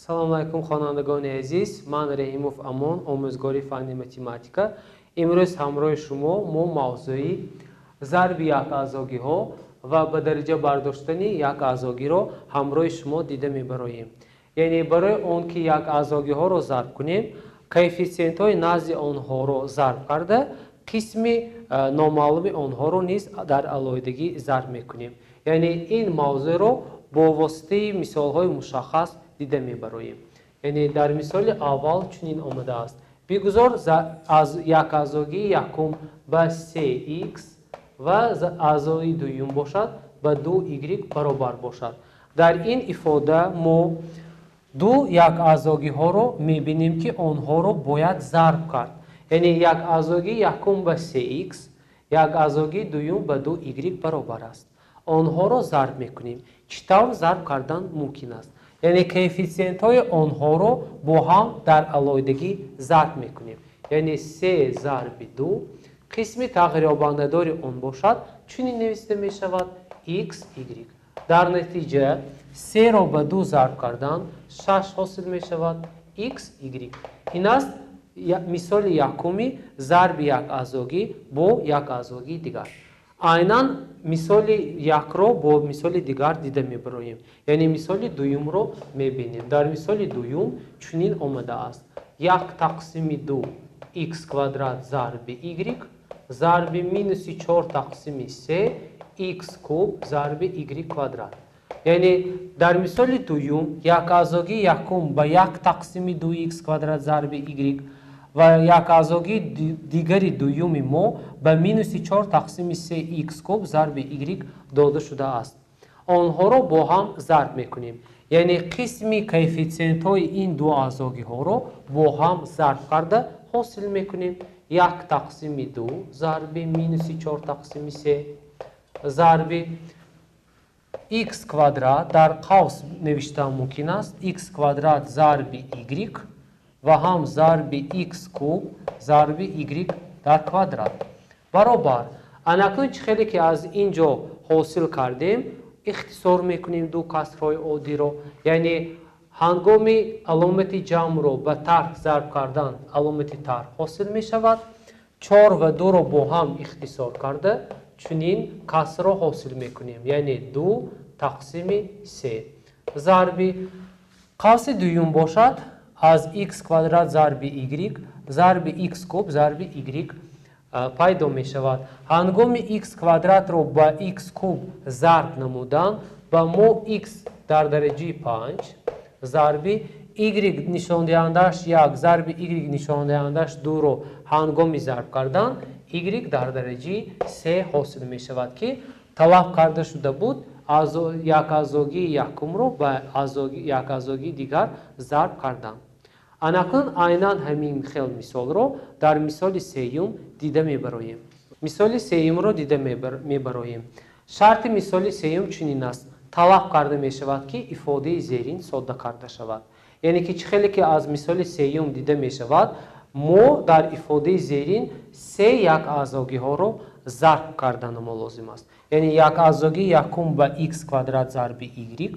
Салому алайкум, хонандагони азиз. Ман Раҳимов Амон, омӯзгори фанни математика. Имрӯз ҳамроҳи шумо мо мавзӯи зарби якаъзогиҳо ва ба дараҷа бардоштани якаъзогиро ҳамроҳи шумо дида мебароем. Яъне барои он ки якаъзогиҳоро зарб кунем, коэффисиентҳои назди онҳоро зарб карда, қисми номаълуми онҳоро низ дар алоҳидагӣ зарб мекунем. Яъне ин мавзӯъро бо воситаи мисолҳои мушаххас дида мебароем. Яъне дар мисоли аввал чунин омадааст: бигузор аз якаъзогии якум ба 3х ва аъзои дуюм бошад ба 2y баробар бошад. Дар ин ифода мо ду якаъзогиҳоро мебинем, ки онҳоро бояд зарб кард. Яъне якаъзогии якум ба 3х, якаъзогии дуюм ба 2y баробар аст. Онҳоро зарб мекунем. Чӣ тавр зарб кардан мумкин аст? Яъне коэффисиентҳои онҳоро бо ҳам дар алоҳидагӣ зарб мекунем. Яъне се зарби ду, қисми тағйирёбандадори он бошад, чунин нависта мешавад: x y. Дар натиҷа серо ба ду зарб кардан шаш ҳосил мешавад x y. Ин аст мисоли якуми зарби якаъзогӣ бо якаъзогии дигар. Айнан мисоли якро бо мисоли дигар дида мебароем. Яъне мисоли дуюмро мебинем. Дар мисоли дуюм чунин омадааст: як тақсими ду x квадрат зарби y зарби минуси чор тақсими се x куб зарби y квадрат. Яъне дар мисоли дуюм якаъзогии якум ба як тақсими ду x квадрат зарби y ва якаъзогии дигари дуюми мо ба минуси чор тақсими се x куб зарби y дода шудааст. Онҳоро бо ҳам зарб мекунем. Яъне қисми коэффисиентҳои ин ду аъзогиҳоро бо ҳам зарб карда ҳосил мекунем: як тақсими ду зарби минуси чор тақсими се зарби x квадрат, дар қавс навиштан мумкин аст, x квадрат зарби y ва ҳам зарби x куб зарби y дар квадрат баробар. Анакнун чӣ хеле ки аз ин ҷо ҳосил кардем, ихтисор мекунем ду касрҳои оддиро. Яъне ҳангоми аломати ҷамъро ба тарҳ зарб кардан аломати тарҳ ҳосил мешавад. Чор ва дуро бо ҳам ихтисор карда чунин касрро ҳосил мекунем, яъне ду тақсими се зарби қавси дуюм бошад аз x квадрат зарби y зарби x куб зарби y пайдо мешавад. Ҳангоми x квадратро ба x куб зарб намудан ба мо x дар дараҷаи панҷ зарби y нишондиҳандааш як зарби y нишондиҳандааш дуро ҳангоми зарб кардан y дар дараҷаи се ҳосил мешавад, ки талаб карда шуда буд якаъзогии якумро ба якаъзогии дигар зарб кардан. Анакнун айнан ҳамин хел мисолро дар мисоли сеюм дида мебароем. Мисоли сеюмро дида мебароем. Шарти мисоли сеюм чунин аст: талаб карда мешавад, ки ифодаи зерин содда карда шавад. Яъне ки чӣ хеле ки аз мисоли сеюм дида мешавад, мо дар ифодаи зерин се якаъзогиҳоро зарб карданамо лозим аст. Яъне якаъзогии якум ба x квадрат зарби y,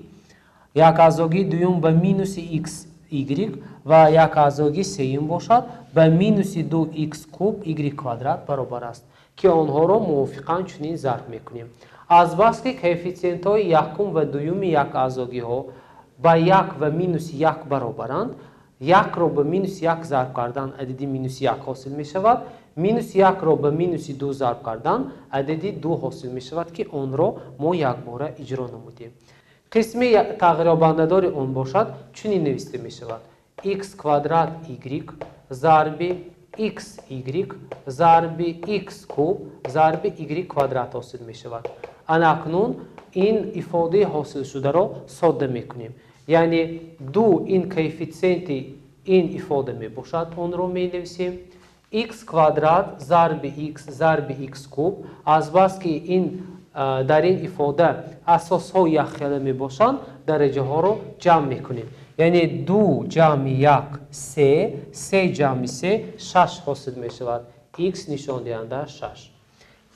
якаъзогии дуюм ба минуси x y ва якаъзогии сеюм бошад ба минуси ду x куб y квадрат баробар аст, ки онҳоро мувофиқан чунин зарб мекунем. Азбаски коэффисиентҳои якум ва дуюми якаъзогиҳо ба як ва минуси як баробаранд, якро ба минуси як зарб кардан адади минуси як ҳосил мешавад, минуси якро ба минуси ду зарб кардан адади ду ҳосил мешавад, ки онро мо якбора иҷро намудем. Қисми тағйирёбандадори он бошад чунин нависта мешавад: x квадрат y зарби x y зарби x куб зарби y квадрат ҳосил мешавад. Анакнун ин ифодаи ҳосилшударо содда мекунем. Яъне ду ин коэффисиенти ин ифода мебошад, онро менависем. X квадрат зарби x зарби x куб, азбаски ин дар ин ифода асосҳо якхела мебошанд, дараҷаҳоро ҷамъ мекунем. Яъне ду ҷамъи як се, се ҷамъи се шаш ҳосил мешавад. X нишондиҳандааш шаш,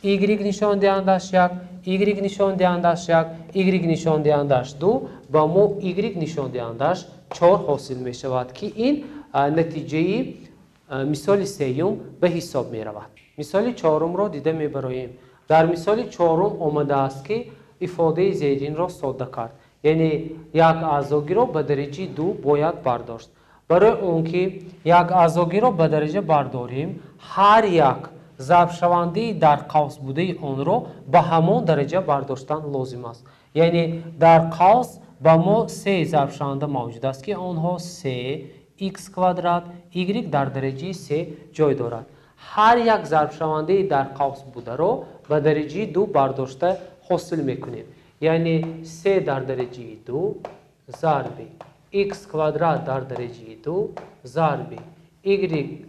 y нишондиҳандааш як, y нишондиҳандааш як, y нишондиҳандааш ду, ба мо y нишондиҳандааш 4 ҳосил мешавад, ки ин натиҷаи мисоли сеюм ба ҳисоб меравад. Мисоли чорумро дида мебароем. Дар мисоли чорум омадааст, ки ифодаи зеринро содда кард, яъне як аъзогиро ба дараҷаи 2 бояд бардошт. Барои он ки як аъзогиро ба дараҷа бардорем, ҳар як зарбшавандаи дар қавс будаи онро ба ҳамон дараҷа бардоштан лозим аст. Яъне дар қавс ба мо се зарбшаванда мавҷуд аст, ки онҳо се х квадрат y дар дараҷаи се ҷой дорад. Ҳар як зарбшавандаи дар қавс бударо ба дараҷаи 2 бардошта ҳосил мекунем. Яъне се дар дараҷаи 2 зарби х квадрат дар дараҷаи 2 зарби y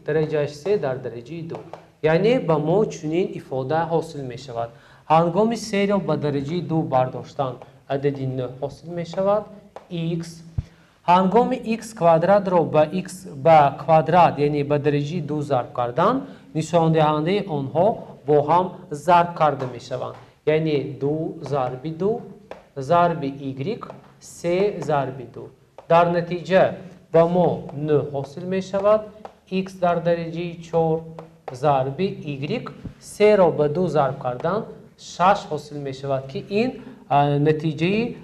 дараҷааш се дар дараҷаи 2. Яъне ба мо чунин ифода ҳосил мешавад. Ҳангоми серо ба дараҷаи 2 бардоштан адади 9 ҳосил мешавад х. Ҳангоми х квадратро ба х ба квадрат, яъне ба дараҷаи 2 зарб кардан, нишондиҳандаи онҳо бо ҳам зарб карда мешаванд. Яъне 2 зарби 2 зарби y се зарби 2. Дар натиҷа ба мо 9 ҳосил мешавад х дар дараҷаи 4 зарби y серо ба 2 зарб кардан 6 ҳосил мешавад, ки ин натиҷаи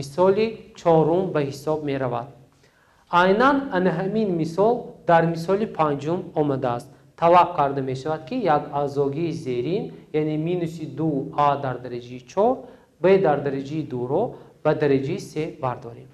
мисоли чорум ба ҳисоб меравад. Айнан ана ҳамин мисол дар мисоли панҷум омадааст. Талаб карда мешавад, ки як аъзогии зерин, яъне минуси 2а дар дараҷаи 4 б дар дараҷаи 2-ро ба дараҷаи 3 бардорем.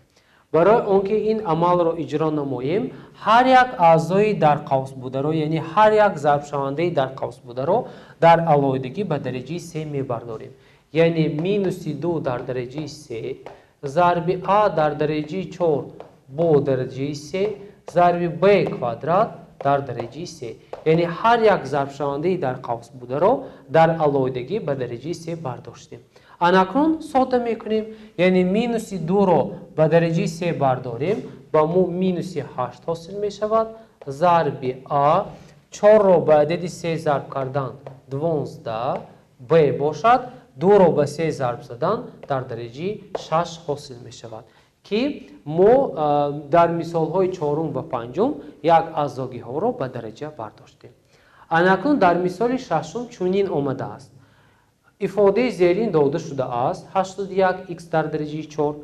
Барои он ки ин амалро иҷро намоем, ҳар як аъзои дар қавс бударо, яъне ҳар як зарбшавандаи дар қавс бударо дар алоҳидагӣ ба дараҷаи 3 мебардорем. Яъне минуси 2 дар дараҷаи 3 зарби а дар дараҷаи 4 бо дараҷаи 3 зарби б квадрат дар дараҷаи 3. Яъне ҳар як зарбшавандаи дар қавс бударо дар алоҳидагӣ ба дараҷаи 3 бардоштем. Анакнун содда мекунем, яъне минуси 2-ро ба дараҷаи 3 бардорем, ба мо минуси 8 ҳосил мешавад, зарби а 4-ро ба адади 3 зарб кардан 12, б бошад 2-ро ба 3 зарб задан дар дараҷаи 6 ҳосил мешавад, ки мо дар мисолҳои чорум ва панҷум як аъзогиҳоро ба дараҷа бардоштем. Анакнун дар мисоли шашум чунин омадааст. Ифодаи зерин дода шудааст 81 х дар дараҷаи 4.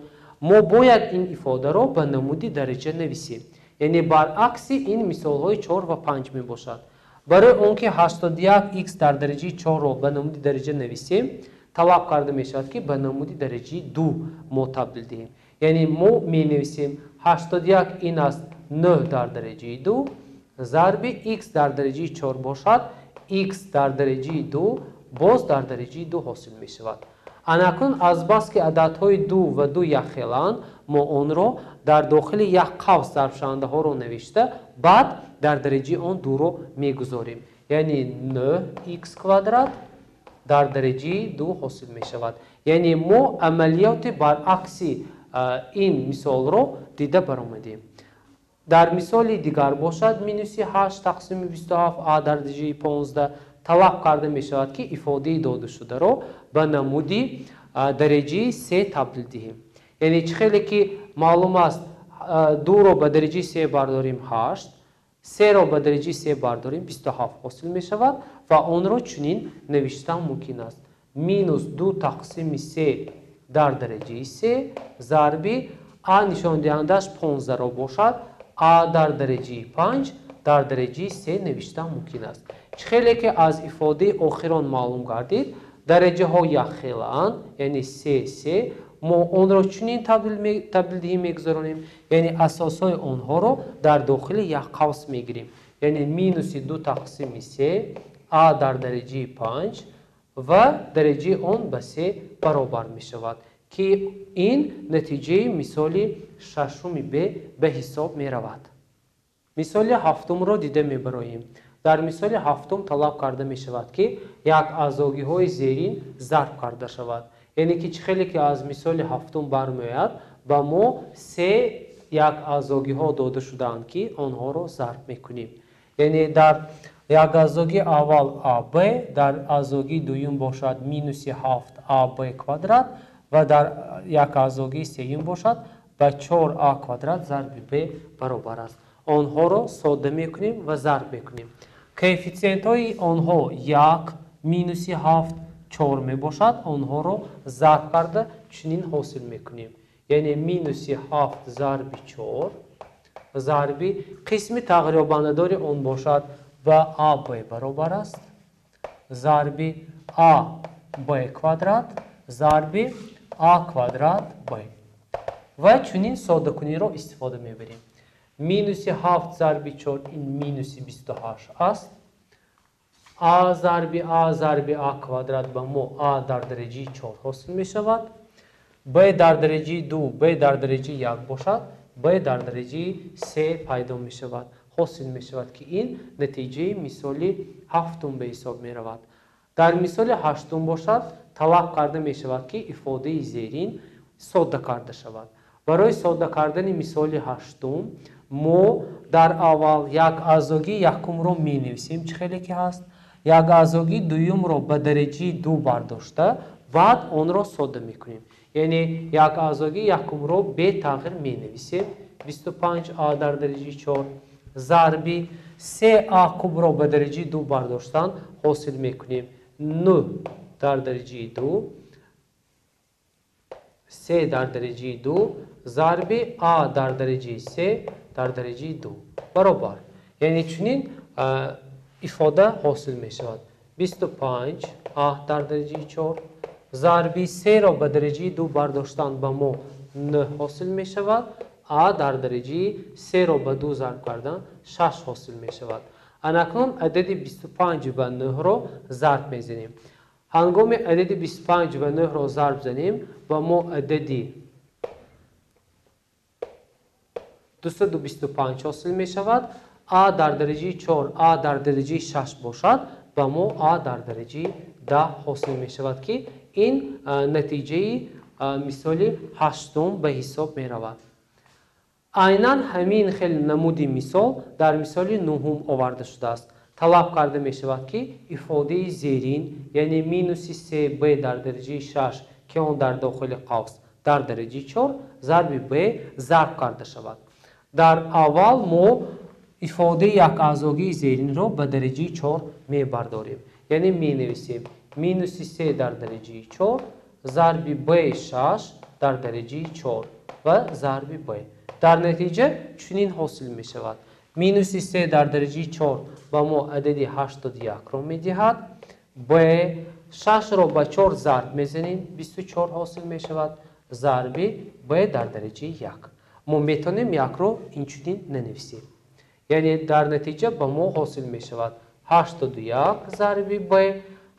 Мо бояд ин ифодаро ба намуди дараҷа нависем. Яъне баръакси ин мисолҳои 4 ва 5 мебошад. Барои он ки 81 х дар дараҷаи 4-ро ба намуди дараҷа нависем, талаб карда мешавад, ки ба намуди дараҷаи 2 мо табдил диҳем. Яъне мо менависем 81 ин аст 9 дар дараҷаи 2 зарби х дар дараҷаи 4 бошад, х дар дараҷаи 2 боз дар дараҷаи 2 ҳосил мешавад. Анакнун азбаски ададҳои 2 ва 2 якхеланд, мо онро дар дохили як қавс зарбшавандаҳоро навишта, баъд дар дараҷаи он 2-ро мегузорем. Яъне 9 х квадрат дар дараҷаи 2 ҳосил мешавад. Яъне мо амалиёти баръакси ин мисолро дида баромадем. Дар мисоли дигар бошад минуси 8 тақсими 27 а дар дараҷаи 15 талаб карда мешавад, ки ифодаи додашударо ба намуди дараҷаи 3 табдил диҳем. Яъне чӣ хеле ки маълум аст, 2-ро ба дараҷаи 3 бардорем 8, 3-ро ба дараҷаи 3 бардорем 27 ҳосил мешавад ва онро чунин навиштан мумкин аст. Минус 2 тақсими 3 дар дараҷаи 3 зарби а нишондиҳандааш 15-ро бошад, а дар дараҷаи 5 дар дараҷаи 3 навиштан мумкин аст. Чӣ хеле ки аз ифодаи охирон маълум гардид, дараҷаҳо якхелаанд, яъне 3 3, мо онро чунин табдилдиҳӣ мегузаронем, яъне асосҳои онҳоро дар дохили як қавс мегирем. Яъне минуси 2 тақсими 3 а дар дараҷаи 5 ва дараҷаи он ба 3 баробар мешавад, ки ин натиҷаи мисоли шашуми б ба ҳисоб меравад. Мисоли ҳафтумро дида мебароем. Дар мисоли ҳафтум талаб карда мешавад, ки як аъзогиҳои зерин зарб карда шавад. Яъне ки чӣ хеле ки аз мисоли ҳафтум бармеояд, ба мо се як аъзогиҳо дода шудаанд, ки онҳоро зарб мекунем. Яъне дар як аъзогии аввал аб, дар аъзогии дуюм бошад минуси 7 аб квадрат ва дар як аъзогии сеюм бошад ба 4а квадрат зарби б баробар аст. Онҳоро содда мекунем ва зарб мекунем. Коэффитсиентҳои онҳо 1, минуси 7, 4 мебошад. Онҳоро зарб карда чунин ҳосил мекунем. Яъне минуси 7 зарби 4 зарби қисми тағйирёбандадори он бошад ба АБ баробар аст, зарби АБ квадрат зарби А квадрат Б. Ва чунин соддакуниро истифода мебарем. Минуси 7 зарби 4 ин минуси 28 аст. А зарби А зарби А квадрат ба мо А дар дараҷаи 4 ҳосил мешавад. Б дар дараҷаи 2, Б дар дараҷаи 1 бошад, Б дар дараҷаи 3 пайдо мешавад. Ҳосил мешавад ки ин натиҷаи мисоли ҳафтум ба ҳисоб меравад. Дар мисоли ҳаштум бошад, талаб карда мешавад ки ифодаи зерин содда карда шавад. Барои содда кардани мисоли ҳаштум мо дар аввал як аъзогии якумро менависем, чӣ хеле ки ҳаст, як аъзогии дуюмро ба дараҷаи 2 бардошта, баъд онро содда мекунем. Яъне як аъзогии якумро бетағйир менависем, 25а дар дараҷаи 4 зарби 3а кубро ба дараҷаи 2 бардоштан ҳосил мекунем, 9 дар дараҷаи 2, 3 дар дараҷаи 2 зарби а дар дараҷаи 3 дар дараҷаи 2 баробар. Яъне чунин ифода ҳосил мешавад. 25 а дар дараҷаи 4 зарби 3-ро ба дараҷаи 2 бардоштан ба мо 9 ҳосил мешавад. А дар дараҷаи 3-ро ба 2 зарб кардан 6 ҳосил мешавад. Анакнун адади 25 ва 9-ро зарб мезанем. Ҳангоми адади 25 ва 9-ро зарб занем, ба мо адади 225 ҳосил мешавад. А дар дараҷаи 4, А дар дараҷаи 6 бошад, ба мо А дар дараҷаи 10 ҳосил мешавад, ки ин натиҷаи мисоли ҳаштум ба ҳисоб меравад. Айнан ҳамин хел намуди мисол дар мисоли нуҳум оварда шудааст. Талаб карда мешавад, ки ифодаи зерин, яъне минуси 3б дар дараҷаи 6, ки он дар дохили қавс дар дараҷаи 4 зарби б зарб карда шавад. Дар аввал мо ифодаи якаъзогии зеринро ба дараҷаи 4 мебардорем. Яъне менависем минуси 3 дар дараҷаи 4 зарби б 6 дар дараҷаи 4 ва зарби б. Дар натиҷа чунин ҳосил мешавад. Минуси 3 дар дараҷаи 4 ба мо адади 81-ро медиҳад. Б 6-ро ба 4 зарб мезанем, 24 ҳосил мешавад. Зарби б дар дараҷаи 1. Мо метавонем 1-ро инчунин нанависем. Яъне дар натиҷа ба мо ҳосил мешавад 81 зарби б.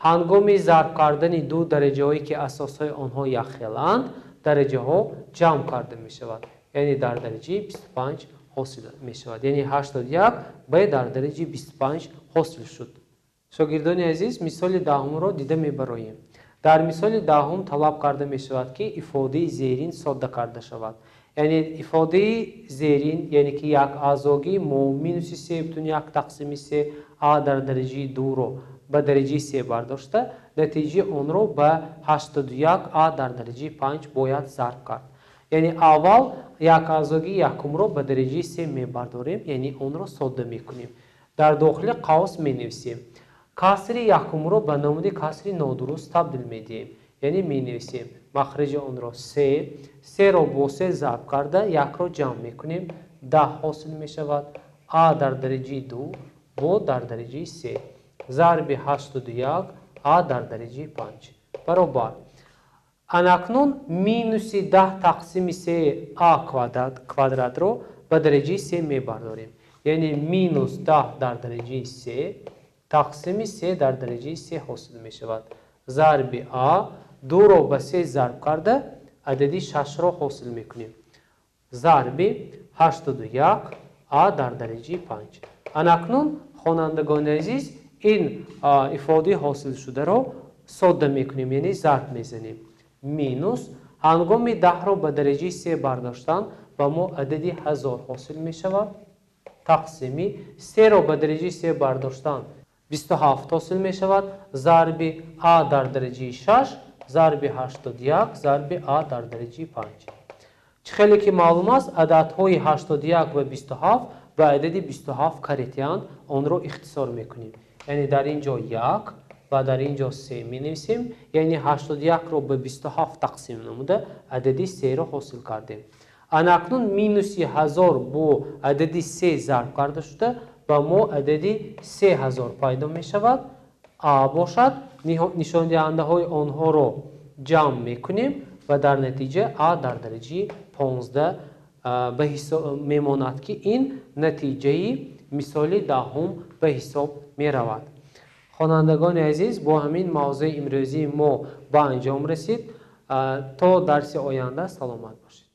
Ҳангоми зарб кардани ду дараҷаҳое ки асосҳои онҳо якхеланд, дараҷаҳо ҷамъ карда мешавад. Яъне дар дараҷаи 25 ҳосил мешавад. Яъне 81 б дар дараҷаи 25 ҳосил шуд. Шогирдони азиз, мисоли даҳумро дида мебароем. Дар мисоли даҳум талаб карда мешавад, ки ифодаи зерин содда карда шавад. Яъне ифодаи зерин, яъне ки як аъзогии мо минуси 3,1 тақсими 3 а дар дараҷаи 2-ро ба дараҷаи 3 бардошта, натиҷаи онро ба 81 а дар дараҷаи 5 бояд зарб кард. Яъне аввал як аъзогии якумро ба дараҷаи 3 мебардорем, яъне онро содда мекунем. Дар дохили қавс менависем. Касри якумро ба намуди касри нодуруст табдил медиҳем. Яъне менависем махраҷи онро 3, 3-ро бо 3 зарб карда 1-ро ҷамъ мекунем, 10 ҳосил мешавад. А дар дараҷаи 2 бо дар дараҷаи 3 зарби 81 а дар дараҷаи 5 баробар. Анакнун минуси 10 тақсими 3 а квадратро ба дараҷаи 3 мебардорем. Яъне минус 10 дар дараҷаи 3 тақсими 3 дар дараҷаи 3 ҳосил мешавад. Зарби а 2-ро ба 3 зарб карда адади 6-ро ҳосил мекунем. Зарби 81 а дар дараҷаи 5. Анакнун хонандагони азиз, ин ифодаи ҳосилшударо содда мекунем, яъне зарб мезанем. Минус ҳангоми 10-ро ба дараҷаи 3 бардоштан ба мо адади 1000 ҳосил мешавад. Тақсими 3-ро ба дараҷаи 3 бардоштан 27 ҳосил мешавад. Зарби а дар дараҷаи 6 зарби 81 зарби а дар дараҷаи 5. Чӣ хеле ки маълум аст, ададҳои 81 ва 27 ба адади 27 каретианд, онро ихтисор мекунем. Яъне дар ин ҷо 1 ва дар ин ҷо 3 менависем. Яъне 81-ро ба 27 тақсим намуда адади 3-ро ҳосил кардем. Ана акнун минуси 1000 бо адади 3 зарб карда шуда ба мо адади 3000 пайдо мешавад. А бошад, нишондиҳандаҳои онҳоро ҷамъ мекунем ва дар натиҷа А дар дараҷаи 15 ба ҳисоб мемонад, ки ин натиҷаи мисоли даҳум ба ҳисоб меравад. Хонандагони азиз, бо ҳамин мавзӯи имрӯзии мо ба анҷом расид. То дарси оянда саломат бошед.